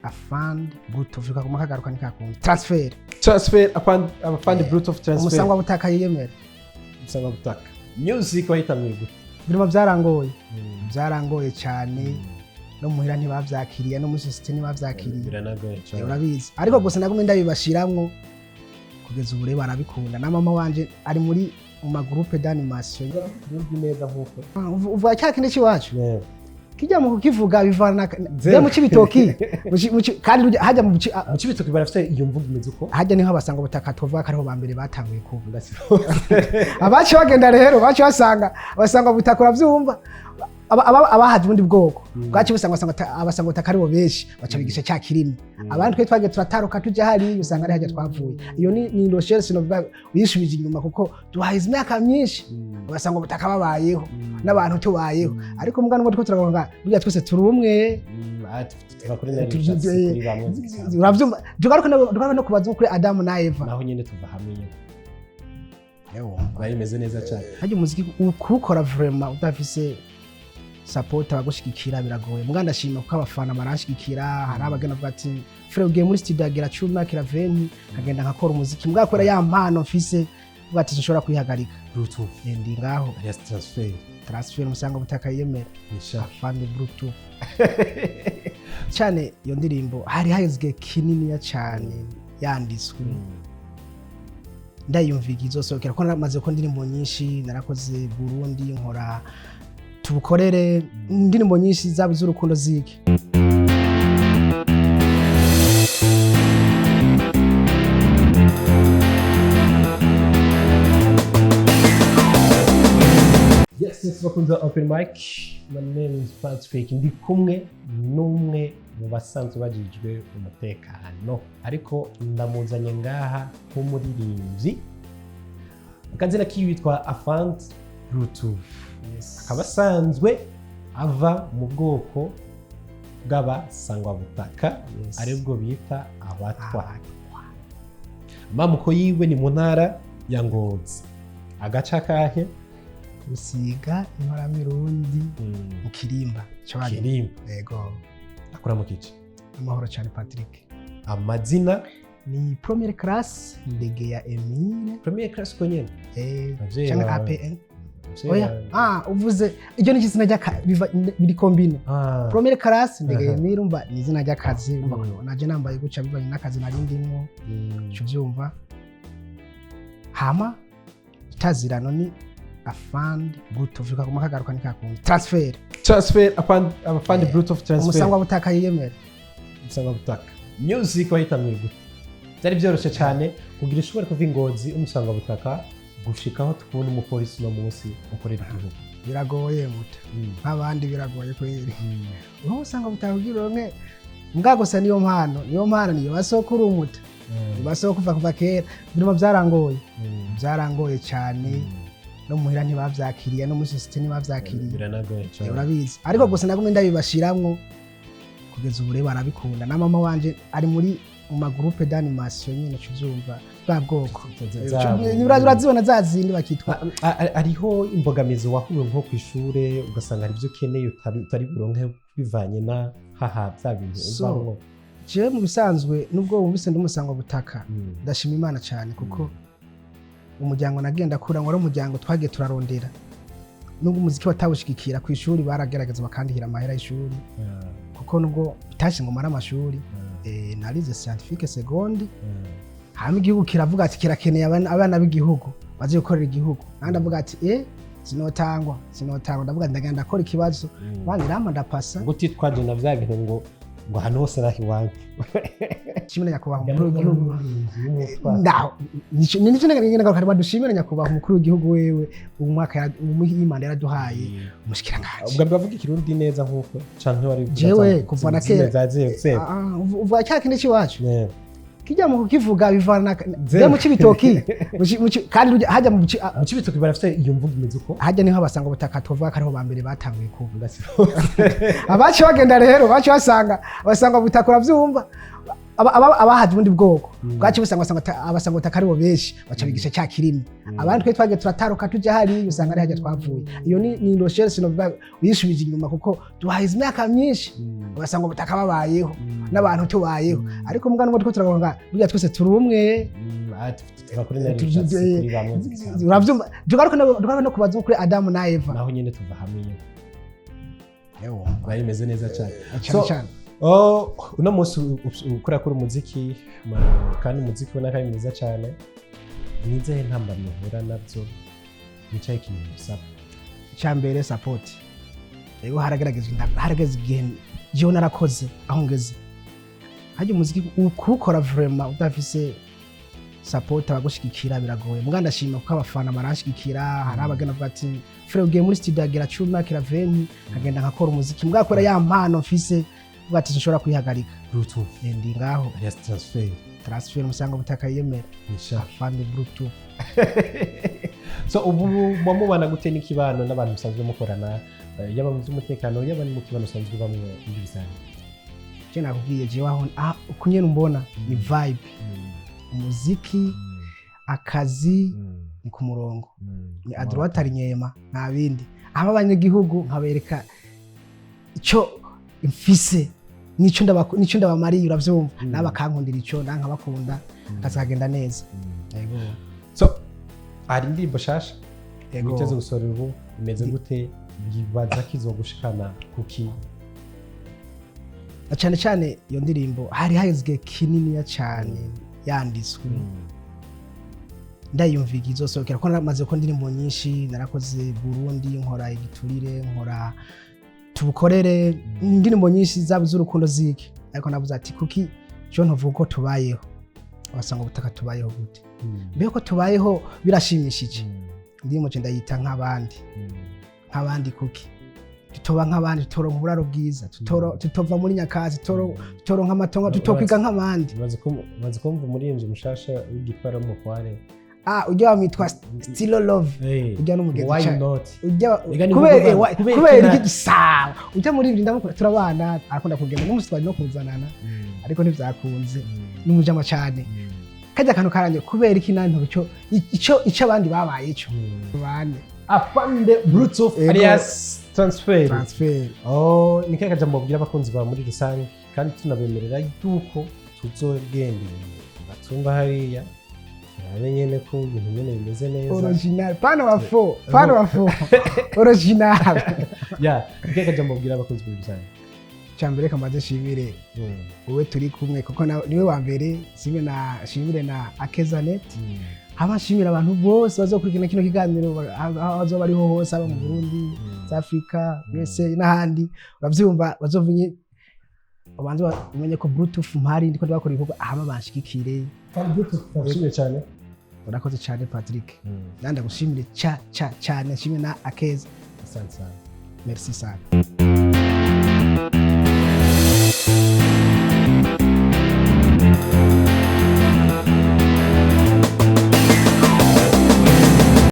Afande Bluetooth kaguma kagaruka nikakundi transfer. Transfer afande Bluetooth transfer. Umusangwa butaka yiyemera. Umusangwa butaka music wahitamye gute? Birimo byarangoye, byarangoye cyane, no muhira ntibavyakiriye, no muri société ntibavyakiriye. Biranagoye cyane. Urabizi, ariko gusa nagumye ndabibashiramwo kugeza ubu rero barabikunda, na mama wanje ari muri mu ma groupe d'animation. Urumva neza nkuko Uvuga cya kindi cy'iwacu kijya mu kukivuga bivana Zero. mu Cibitoki. Kandi hajya mu Mu Cibitoki barafite iyo mvugo imeze uko. Hajya niho abasanga ubutaka, tuvuga ko ariho ba mbere batanguye kuba. Abaci bagenda rero baci basanga abasanga ubutaka, uravyumva, abahaje ubundi bwoko bwaci busanga abasanga ubutaka aribo benshi baca bigisha cya kirimi. Abandi twe twagiye turataruka tuja hariya, usanga ari hajya twavuye. Iyo ni recherche novuga uyishubije inyuma, kuko duhahize imyaka myinshi abasanga ubutaka babayeho n'abantu tubayeho, ariko mbwa nubwo turiko turavuga burya twese turi umwe. Tuva kuri nari kuri bamwe. Uravyumva, tugaruke no kubaza kuri Adamu na Eva. Naho nyine tuva hamwe nyine, biba bimeze neza cyane. Harya umuziki kuwukora vraiment udafise support abagushigikira biragoye. Mbwa ndashima kuko abafana baranshigikira. Hari abagenda bavuga ati: "Frère, ugiye muri studio agera 10 akira 20, nkagenda nkakora umuziki." Mbwa kubera ya mpano mfise, mvuga ati sinshobora kwihagarika. Bluetooth. Ndi ngaho. Alias transfer. Transfer umusanga butaka yemera. Nisha. Afande Bluetooth cyane. Iyo ndirimbo hari haheze igihe kininiya cyane yanditswe, ndayumviga izosohokera ko naramaze gukora indirimbo nyinshi. Narakoze Burundi, nkora tubukorere, indirimbo nyinshi zaba iz'urukundo zike. Yes, bakunze open mic, my name is Patrick, ndi kumwe n'umwe mu basanzwe bajejwe umutekano, ariko ndamuzanye ngaha nk'umuririmbyi. Akazina kiwe yitwa Afande Bluetooth, akaba asanzwe ava mu bwoko bw'abasangwabutaka, aribwo bita Abatwa. Amamuko yiwe ni mu ntara ya Ngozi, agace akahe? Gusiga inkoramirundi mu Kirimba. Kirimba. Yego. Akora mu kice. Amahoro cyane, Patrick. Amazina? Ni première classe Ndege ya Emile. Première classe ko nyene? Abavyeyi Canke bawe. APN. Abavyeyi Oya. bawe. Uvuze iryo ni izina ry'aka biri combine. Première classe Ndege ya Emile, umva, ni izina ry'akazi, umva. Naje nambaye guca bivanye n'akazi nari ndimwo. Ico vyumva hama itazirano ni Afande Bluetooth kaguma kagaruka nikakundi transfer. Transfer afande Bluetooth transfer. Umusangwa butaka yiyemera. Umusangwa butaka music wahitamye gute? Byari byoroshye cyane kugira ushobore kuva ingozi umusangwa butaka gushikaho tukubona umupolisi uno munsi ukorera igihugu? Biragoye muta, nk'abandi biragoye kweri. Uho usanga butaka kugira uronke mbwa gusa niyo mpano, niyo mpano, niyo basokuru umuta, basokuru kuva kera. Birimo byarangoye, byarangoye cyane, no muhira ntibavyakiriye, no muri société ntibavyakiriye. Biranagoye cyane. Urabizi, ariko gusa nagumye ndabibashiramwo kugeza ubu rero barabikunda, na mama wanje ari muri mu ma groupe d'animation nyine, uca uvyumva bwa bwoko. Zabo. Urazibona za zindi bakitwa Hariho imbogamizi wahuye nko ku ishure, ugasanga hari ibyo ukeneye utari buronke bivanye na haha bya bintu uvamwo? Jewe mu bisanzwe, nubwo wumvise ndi umusangwa butaka, ndashima Imana cyane kuko umuryango nagenda kura ngo ari umuryango twagiye turarondera. Nubwo umuziki watawushigikira ku ishuri, baragerageza bakandihira amahera y'ishuri, kuko nubwo bitashe ngo mare amashuri, narize scientifique seconde. Hama igihugu kiravuga ati kirakeneye abana b'igihugu bazi gukorera igihugu. Nandi ndavuga ati sinotangwa, sinotangwa. Ndavuga ati ndagenda ndakora ikibazo, banirama ndapasa. Ngo utitwaje na bya bintu ngo ahantu hose naho iwanyu. Shimira nyakubahwa umukuru w'igihugu. Ndaho nico ngene ngaruka dushimira nyakubahwa umukuru w'igihugu wewe uyu mwaka uyu manda yaraduhaye umushikiranganji. Ubwa mbere bavuga ikirundi neza nkuko canke wari Jewe kuva na kera. za zero? Uvuga cya kindi cy'iwacu kijya mu kukivuga bivana Zero. mu Cibitoki. Kandi hajya mu Mu Cibitoki barafite iyo mvugo imeze uko. Hajya niho abasanga ubutaka, tuvuga ko ariho ba mbere batanguye kuba. Abaci bagenda rero baci basanga abasanga ubutaka, uravyumva, Abahaje ubundi bwoko bwaci busanga basanga ubutaka aribo benshi, baca bigisha cya kirimi. Abandi twe twagiye turataruka tujya hariya, usanga ari hajya twavuye. Iyo ni recherche, sinovuga uyishubije inyuma, kuko duhahize imyaka myinshi ugasanga ubutaka babayeho n'abantu tubayeho. Ariko mbwa nubwo two turavuga burya twese turi umwe. Tuva kuri Nari kuri bamwe. Uravyumva, tugaruka no kubaza kuri Adamu na Eva. Naho nyine tuva hamwe nyine, biba bimeze neza cyane. Cyane. Cyane. Oh, uno munsi ukora kuri umuziki, kandi umuziki ubona ko ari mwiza cyane. Ni izihe ntambamyi uhura nabyo? Nicaye ikintu bisaba? Icya mbere, support. Rero harageragezwa igihe jewe narakoze aho ngeze hajya umuziki kuwukora vraiment udafise support, abagushigikira, biragoye. Mbwa ndashima kuko abafana baranshigikira. Hari abagenda bavuga ati: "Frère, ugiye muri studio agera 10, akira 20, nkagenda nkakora umuziki." Mbwa kubera ya mpano mfise, mvuga ati sinshobora kwihagarika. Bluetooth. Ndi ngaho. Alias Transfer. Transfer, umusanga butaka yemera. Nisha. Afande Bluetooth. So ubu muba mubana gute n'ikibano n'abantu musanzwe mukorana, yaba mu by'umutekano, yaba ni mu kibano usanzwe ubamwo muri rusange? Je nakubwiye, jewe aho uko nyene umbona ni vibe, umuziki, akazi ni ku murongo, ni à droite ari nyema, nta bindi. Aho abanyagihugu nkabereka icyo mfise nico ndabamariye, uravyumva? Nabo bakankundira ico, nanka nkabakunda, akazi kagenda neza. Yego. So hari indirimbo shasha Yego. witeze gusohora ubu, imeze gute? Yibaza ko izogushikana kuki? Na cyane cyane iyo ndirimbo hari haheze igihe kininiya cyane yanditswe, ndayumviga izosohokera, kuko naramaze gukora indirimbo nyinshi. Narakoze Burundi, nkora Igiturire, nkora Tubukorere, indirimbo nyinshi zaba iz'urukundo ziki. Ariko navuze ati kuki cyo ntuvuga uko tubayeho, wasanga ubutaka tubayeho gute? Mbega ko tubayeho birashimishije. Indirimbo nje ndayita Nk'abandi. Nk'abandi kuki tutoba nk'abandi, tutoronka uburaro bwiza, tutova muri nyakatsi, tutoronka amatongo, tutokwiga nk'abandi? Umaze kumva umuririmbyi mushasha w'igitwara w'umukware? Ah, ujya wamwitwa Stilo Love. Ujya n'umugenzi Why cyane. not? Ujya Ega ni kubera ngombwa. kubera kubera iki sawa ujya muri ibyo, ndamukunda, turabana, arakunda kugenda n'umunsi twari no kuzanana, ariko ntibyakunze. N'umujama cyane. Kajya akantu karangiye kubera iki nani icyo icyo abandi babaye icyo bane. Afande Bluetooth. Ego. Alias Transfer. Transfer. Oh, ni kahe kajambo babwira abakunzi bawe muri rusange, kandi tunabemerera yuko tuzogenda batumva hariya, turabe nyene ko ibintu nyene bimeze neza? Original, pana wa faux, pana wa faux, original. Ya, ni kahe kajambo babwira abakunzi muri rusange? Cyambere, kamaze nshimire wowe turi kumwe, kuko niwe wa mbere. Shimire na Akezanet. Hama nshimira abantu bose bazokurikirana kino kiganiro, aho bazoba bariho hose, aba mu Burundi, South Africa, USA n'ahandi, uravyumva, bazovunye babanze bamenye ko Bluetooth mpari, ndiko ndabakora ibikorwa, hama banshigikire. Bluetooth, ndashimye cyane. Urakoze cyane, Patrick. Nandi ndagushimire ca ca cyane, nshimire na Akeza. Asante sana. Merci sana.